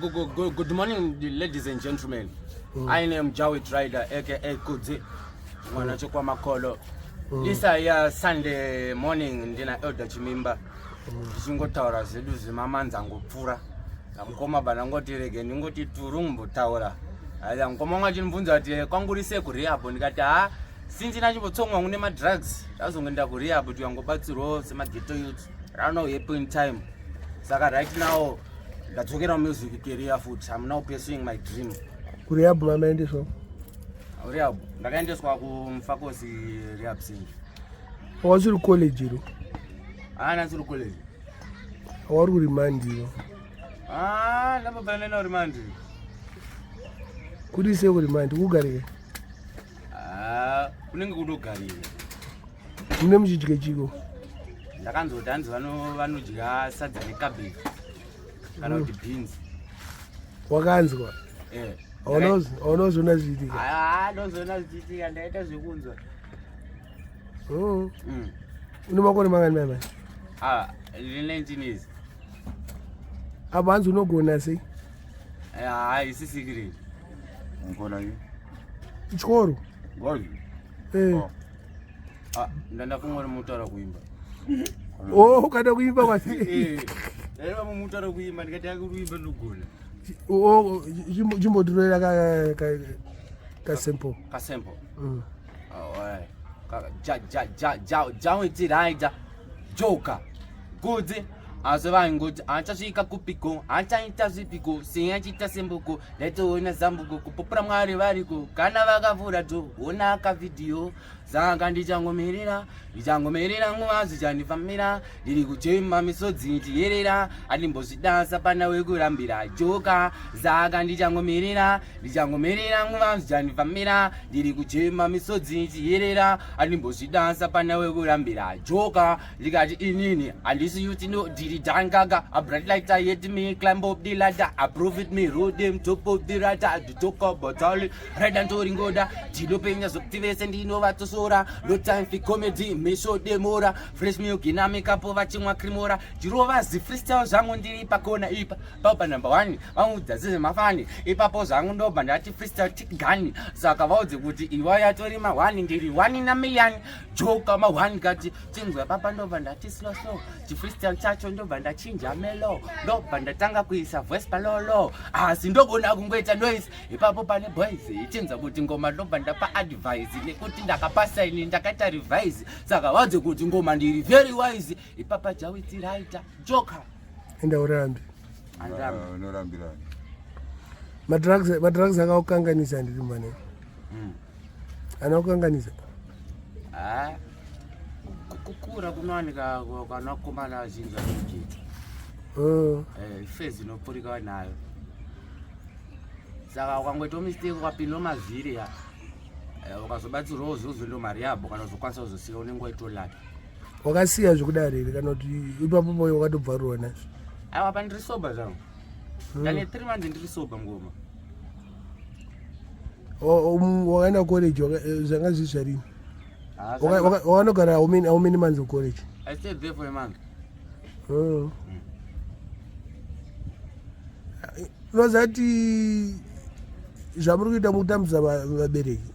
Good morning, ladies and gentlemen. I am Jawit Rider, aka Kudzi, mwana chekwamakolo. This ya Sunday morning ndina Elder Chimimba. Tichingotaura zvedu zvemamanzi angopfuura. Namukoma banangoti rege ndingoti turu ngombotaura. Aya mukoma wangu achinibvunza kuti kwanguri sei kurehab ndikati ha since ndachimbotsongwa kune madrugs ndazongoenda kurehab kuti yangobatsirwawo semaghetto youth. Right now happy in time. Saka right now ndadzokera music career futi. I'm now pursuing my dream. Kurehab mamaendeswa? Rehab ndakaendeswa kuMfakosi Rehab Center. Wasiri college iro? Ah, ndasiri college. Wari kuremand iro? Ah, ndambobva ndaenda kuremand. Kuri sei kuremand? Kugarika? Ah, kunenge kutogarika. Mune muchidya chiko? Ndakanzoti hanzi vanodya sadza necabbage kana kuti beans. Wakanzwa? Eh. Aunozoona zvichiitika? Ah, ndozoona zvichiitika, ndaita zvekunzwa. Oh. Une makore mangani mai mai? Ah, ndine 19 years. Apa hanzi unogona sei? Ah, isi secret. Ngona yi. Chikoro? Ngozi. Eh. Oh. Ah, ndanda kungori mutaura kuimba. Oh, ukada kuimba kwasi. Eh. Ndaiva mutaura kuimba ndikati akuimba ndogona. Oh, chimbotirorera ka ka ka simple. Ka simple. Oh, alright. Ka ja ja ja ja ja ja Joker. Kudzi asi vaingoti achasvika kupiko, achaita zvipiko, sei achiita semboko, ndaitoona zambuko kupupura Mwari variko kana vakavhura do ona kavhidhiyo. Saka ndichangomirira, ndichangomirira nguva zvichandifambira, ndiri kuchema misodzi ichiyerera, andimbozvidasa pana wekurambira joka. Saka ndichangomirira, ndichangomirira nguva zvichandifambira, ndiri kuchema misodzi ichiyerera, andimbozvidasa pana wekurambira joka. Ndikati inini handisi youth no ndiri dangaga, a bright light yet me climb up the ladder, I prove it me road them top of the ladder, the talk about all right ndori ngoda ndinopenya zvokuti vese ndinovatosora, no time for comedy mesho demora, fresh milk ina makeup vachimwa Cremora, ndirova zi freestyle zvangu ndiri pakona ipa papa number 1 vaudza zvezvemafani ipapo zvangu ndobva ndati freestyle tick gun, saka vaudze kuti iwa yatori ma 1 ndiri 1 na million joka ma 1 kati chinzwa papa ndobva ndati slow slow chifreestyle chacho ndobva ndachinja melo, ndobva ndatanga kuisa voice palolo, asi ndogona kungoita noise ipapo pane boys ichinzwa kuti ngoma ndobva ndapa advice nekuti ndakapasa ini ndakaita revise, saka vadze kuti ngoma ndiri very wise ipapa Jawiti Writer Joker. Enda urambi. Andirambi. Unorambirani. Madrugs akakukanganisa ndiri mane. Anokukanganisa. Ah, kukura kunowanika kanakomana vazhinji vanogeta. Oh. Eh, phase inopfurika nayo, saka ukangoita mistake ukapinda mavhiri ya ukazobatsirwawo zvozondo mari yabo kana uzokwanisa kuzosiya unenge waitolaka. Wakasiya zvekudaro here kana kuti ipapo poyo wakatobvarurwa nazvo? Aiwa, pa ndiri sober zvangu, ndane 3 months ndiri sober ngoma. Wakaenda college zvanga zviri zvarini? Ah, Wakanogara how many months of college? I stayed there for a month. Oh. Unoziva kuti zvamuri kuita mukutambudza vabereki.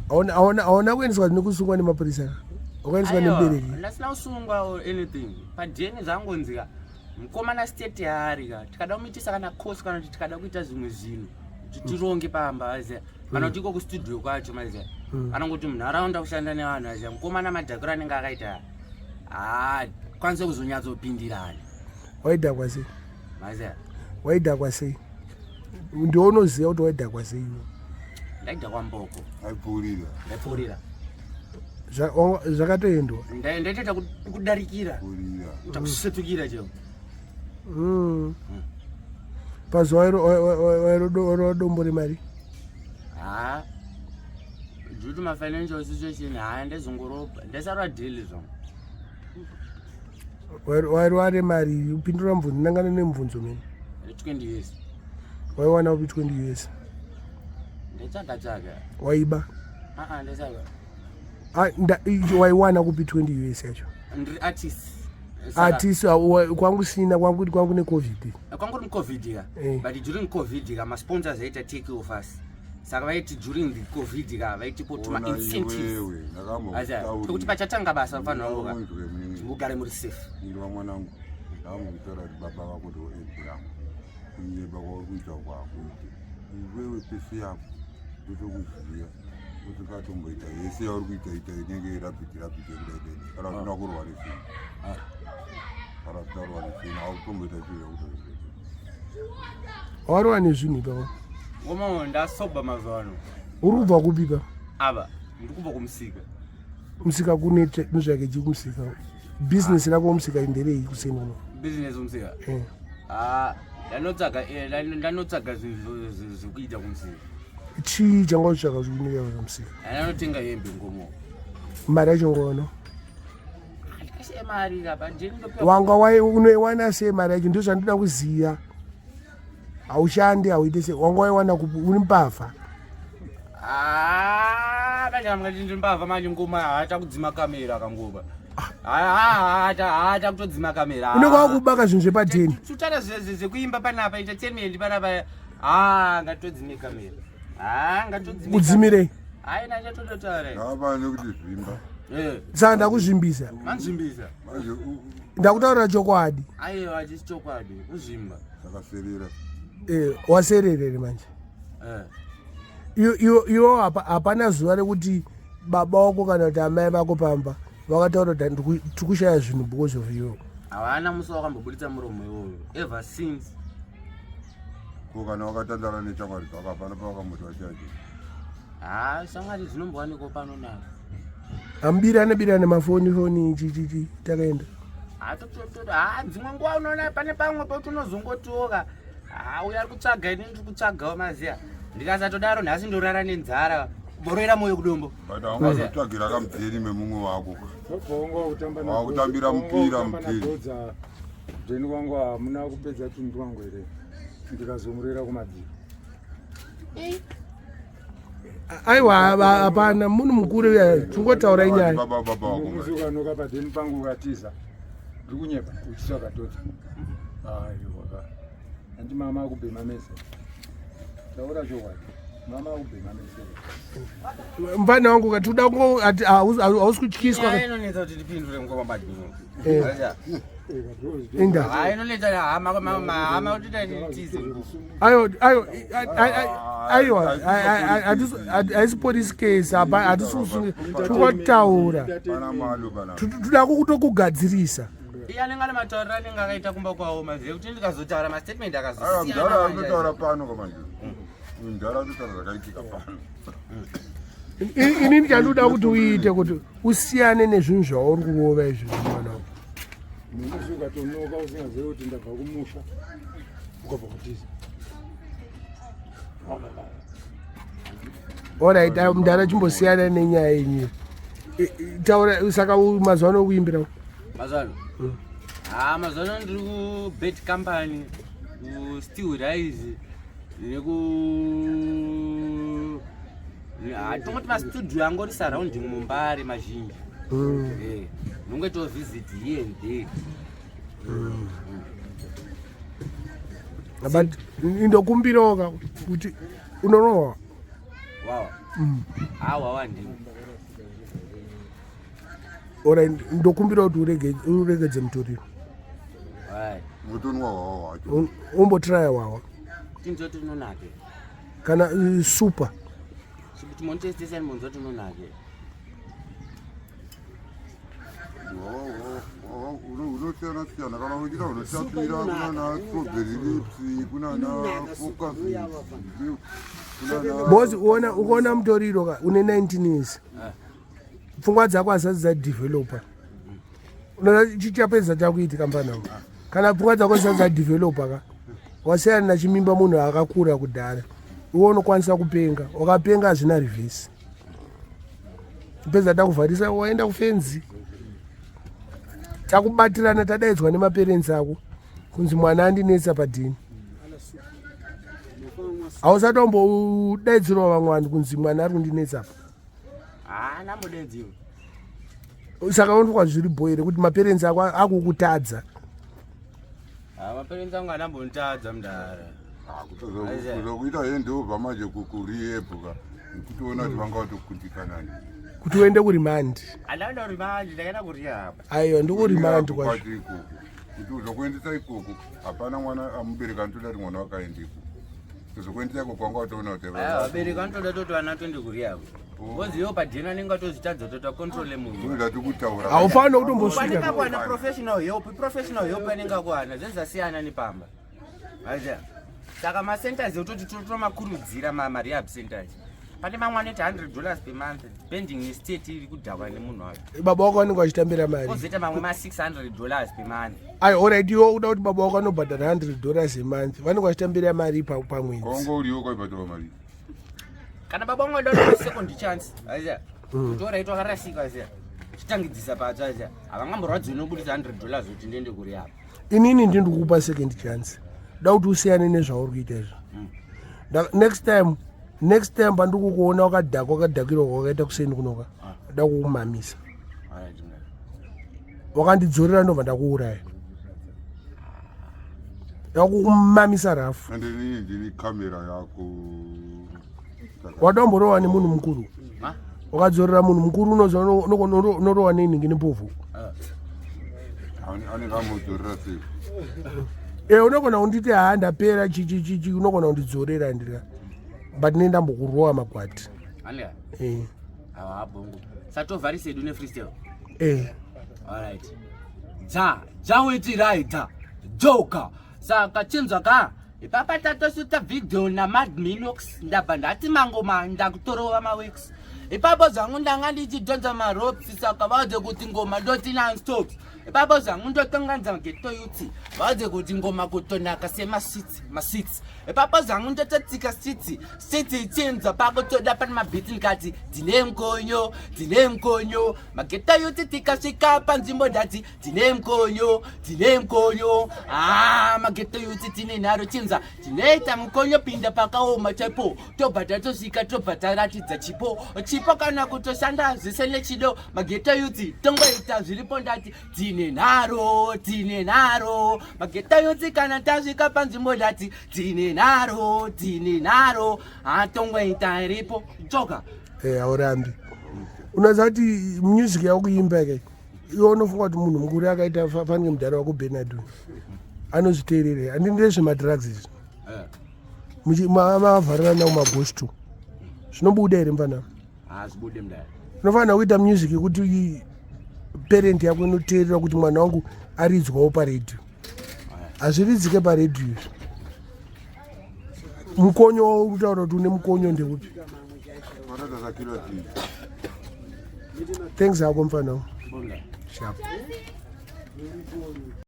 Hauna kuendeswa nekusungwa nemapurisa? Wakaendeswa Aiwa, nemubereki? Ndasina kusungwa or anything padheni, zvangonzika mukomana state yaari ka tikada kumuitisa kana course kana kuti tikada kuita zvimwe zvinhu kuti tironge pamba aiziya kana kuti iko kustudio kwacho maiziya, kana kuti munharaunda kushanda nevanhu aiziya mukomana madhakiro anenge akaita kwanise kuzonyatsopindirana. Waidhakwa sei? Maiziya. Waidhakwa sei? Ndiwe unoziva kuti waidhakwa sei iwe. Ndaidhakwa mboko. Aipfuurira. Ndaipfuurira. Zvakatoendwa. Ndaitoita kudarikira. Pfuurira. Kuita kusetukira cheo. Pazuva wairova dombo remari? Ha, due to my financial situation, ha, ndezongoropa ndaisarwa daily zvangu. Wairova remari? Upindura mubvunzo, nangana nemubvunzo mene. 20 years. Waiwana upi 20 years? Ndaitsvaga tsvaga. Waiba? Aa, ndaitsvaga. Ah, waiwana kupi 20 US yacho? Ndiri artist. Artist, kwangu sina, kwangu neCovid. Kwanguri mucovid ka. Eh. But during covid ka masponsors aita take off us. Saka vaiti during the covid ka vaitipo tuma Ona incentives. iwewe Aza, tokuti pachatanga basa mfana wangu ka. Mugare muri safe. Ndwa mwanangu ndamukutaura kuti baba vako ndo age rangu kunyeba kwauri kuita kwakuite iwewe pese yako ndotokuziva kuti katomboita yese yauri kuita ita inenge rapid rapid yekudaidai kana usina kurwa nesinhu kana usina kurwa nesinhu automboita chiro yakutoita. Warova nezvinhu ipapo. Ngoma ndasoba mazuva ano. Uri kubva kupi pa? Ava ndiri kubva kumusika. Musika kune nezvake chii kumusika? Business rako kumusika nderei kuseni kuno? Business kumusika? Eh. Ah, ndanotsvaga eh, ndanotsvaga zvinhu zvekuita kumusika. Chii changa uchitsvaga zvekuita kumusika? Ndanotenga hembe ngomo. Mari yacho ngono? Mari apa ndini ndopiwa. Wanga wai unoiwana sei mari yacho ndizvo zvandinoda kuziva. Haushandi hauite sei wanga waiwana kupi uri mbavha. Ah, manje mukati ndiri mbavha manje ngoma haata kudzima kamera kangoma. Haata haata kutodzima kamera. Unenge wakubaka zvinhu zvepadheni. Tutara zvekuimba panapa entertainment panapa. Ah, ngatodzime kamera. Ah, ngatodzime. Kudzimirei? Hayi nachatototaura. Ngavane kuti zvimba. Eh. Saka ndakuzvimbisa. Manzvimbisa. Manje Ndakutaurira chokwadi. Aiwa hachisi chokwadi, kuzvimba. Sakaserera. Eh, wasererere manje. Eh. Iyo iyo hapana zuva rekuti baba wako kana kuti amai vako pamba vakataura kuti tikushaya zvinhu because of you. Havana musi wakambobuditsa muromo iwoyo ever since. Ko kana wakatandara neshamwari dzako hapana pawakamboti washaya chinhu. Ha, shamwari dzinombowanikwa pano napo. Ambirane birane mafoni foni chichichi takaenda. Ha, dzimwe nguva unoona pane pamwe pekuti unozongotoka. Ha, uyo ari kutsvaga ini ndiri kutsvagawo maziya. Ndikasatodaro nhasi ndorara nenzara. Boroera moyo kudombo. But haungazotsvagira kamudzeni memumwe wako. Wakutambira mupira mudzeni. Dzeni wangu hamuna kupedza tundu twangu here? Ndikazomurera kumadziro. Aiwa hapana munhu mukuru uya tingotaura inyaya. Baba baba wako. Musi ukanoka padeni pangu ukatiza. Ndiri kunyepa uchitsvaga dhodza. Aiwa ka. Andi mama akubhema mese. Taura chokwadi. Mama akubhema mese. Mfana wangu kati uda kungo ati hausi kutyiswa. Nyaya inonetsa kuti ndipindure mukoma Badino. Eh. Inda. Hayi inonetsa hama hama kuti tize. Ayo ayo aiwa haisi police case apa hatisi kusunga tingotaura. Pana malo pana. Tuda kutokugadzirisa. Iye anenge ane matauriro anenge akaita kumba kwawo mazive kuti ndikazotaura mastatement Aiwa akazosiyana. mudhara ari kutotaura pano kamanje. Mudhara ari kutotaura zvakaitika pano. Inini chandinoda kuti uite kuti usiyane nezvinhu zvauri kurova izvi mwana wangu. Musi ukatonoka usingazivi kuti ndabva kumusha ukabva kutiza. Alright, mudhara chimbosiyana nenyaya yenyu. Taura saka mazuva ano ukuimbira? Mazuva ano? Ah, mazuva ano ndiri ku Bet Company, ku Steel Rise, neku tongoti mastudio angori surrounding muMbare mazhinji. Eh, nongoitawo visit here and there. But indokumbirawo ka kuti unorohwa. Wawa. Ah, wawa ndini. Alright, ndokumbira kuti uregedze mutoriro. Alright. Mutonwa wawa wacho. Umbotraya wawa. Tinzwa kuti unonake. Kana super. Kuti monitestesa monzwa kuti unonake. Unosiyana siyana kana uchida unotapira kunana strawberry lips kunana focus kunana Boss uona ukaona mutoriro ka une 19 years. Pfungwa dzako hazisati dzadevelopa. Unoona chichapedza chakuitika mfana wangu. Kana pfungwa dzako zisati dzadevelopa ka wasiyana nachimimba munhu akakura kudhara. Iwe unokwanisa kupenga, wakapenga hazvina reverse. Pedza takuvharisa waenda kufenzi. Takubatirana tadaidzwa nemaperensi ako kunzi mwana andinetsa padhini. Hausati wambodaidzirwa vamwe vanhu kunzi mwana ari kundinetsa apa. Haana mbodaidzirwa. Saka unofunga zviri bho here kuti maperensi ako akukutadza? Ah, maparents angu anambonitadza mudhara. Ah, kuzokuita handover manje kurehab ka nekutoona kuti vanga vatokundikana Kuti uende kuremand. Andaenda kuremand, ndakaenda kurehab. Aiwa, ndikuremand kwacho. Kwacho ikoko kuti uzokuendesa ikoko hapana mwana amubereki anotoda kuti mwana wakaenda ikoko kuzokuendesa ikoko wanga watoona kuti Aiwa, vabereki vanotoda toti vana toende kurehab. Ngozi iwo padhena anenge atozvitadza toita control munhu. unoda tikutaura Haufaniri kutombosvika. Panenge akuwana professional help, professional help anenge akuwana, zvinhu zvasiyana nepamba. Aiziya. Saka macenters ekutoti totomakurudzira marehab centers. Pane mamwe anoita $100 per month depending nestate iri kudhakwa nemunhu wacho. Baba wako vanenge vachitambira mari. Kozoita mamwe ma$600 per month. Aiwa, alright, iwe uda kuti baba wako anobhadhara $100 a month, vanenge vachitambira mari pamwedzi. Wanga uriwo kwaibhadharwa mari. Kana baba wangu aida kuti second chance, aiziya. Kuti alright wakarasika, aiziya. Chitangidzisa patsva, aiziya. Havangamborwadziwi nokubudisa $100 kuti ndiende kurehab. Inini ndiri kukupa second chance, da kuti usiyane nezvauri kuita izvo. Next time pandiri kukuona wakadhakwa, wakadhakirwa kwakaita kuseni kunoka, da kukumamisa. Alright, mdara. Wakandidzorera, ndobva ndakuuraya. Da kukumamisa rafu. Ende inini ndini kamera yako. Wadamborowa nemunhu mukuru? Ma? Wakadzorera munhu mukuru, unoziva unorowa neningi nepovhu. Anenge amudzorera sei? E, unogona kunditi haa, ndapera chichi chichi, unogona kundidzorera ndira, but ne ndambokurowa magwati. Andika. E. Awa, bongo. Satovharisa edu nefreestyle. E. Alright. Ja, jawetiraita. Joker. Saka chinzwa ka. Ipapa tatoshuta video naMad Minox, ndabva ndati mangoma ndakutorova maweeks. Ipapo zvangu ndanga ndichidhonza maropes, saka vaudze kuti ngoma ndoti nonstop. Ipapo zvangu ndotonganza ghetto youth, vaudze kuti ngoma kutonaka semasweets masweets. Ipapo zvangu ndototsika streets streets, ichinzwa pakutoda pane mabeats, ndikati dzine mukonyo, dzine mukonyo. Maghetto youth tikasvika panzvimbo, ndati dzine mukonyo, dzine mukonyo. Ah, maghetto youth tine nharo, chinza tinoita mukonyo, pinda pakaoma chaipo, tobva tatosvika, tobva taratidza chipo chipo, kana kutoshanda zvese nechido. Maghetto youth tongoita zviripo, ndati dzine nharo, dzine nharo. Maghetto youth kana tasvika panzvimbo, ndati dzine nharo, dzine nharo, hatongoita iripo tsoka. E, haurambi. Unoziva kuti music yakuimba ke, iwe unofunga kuti munhu mukuru akaita fanike mudhara wako Bernard anozviteerere? Handi ndezvemadrugs izvi. Mavharirana kumagosto, zvinobuda here mufana? Hazvibude, mudhara. Unofanira kuita music yekuti parent yako inoteerera kuti mwana wangu aridzwawo paredhiyo. Hazviridzike paredhiyo izvi. Mukonyo wauri kutaura kuti une mukonyo ndeupi? Vanotasakira tii. Thanks hako, mufana wangu. Bonga. Sharp.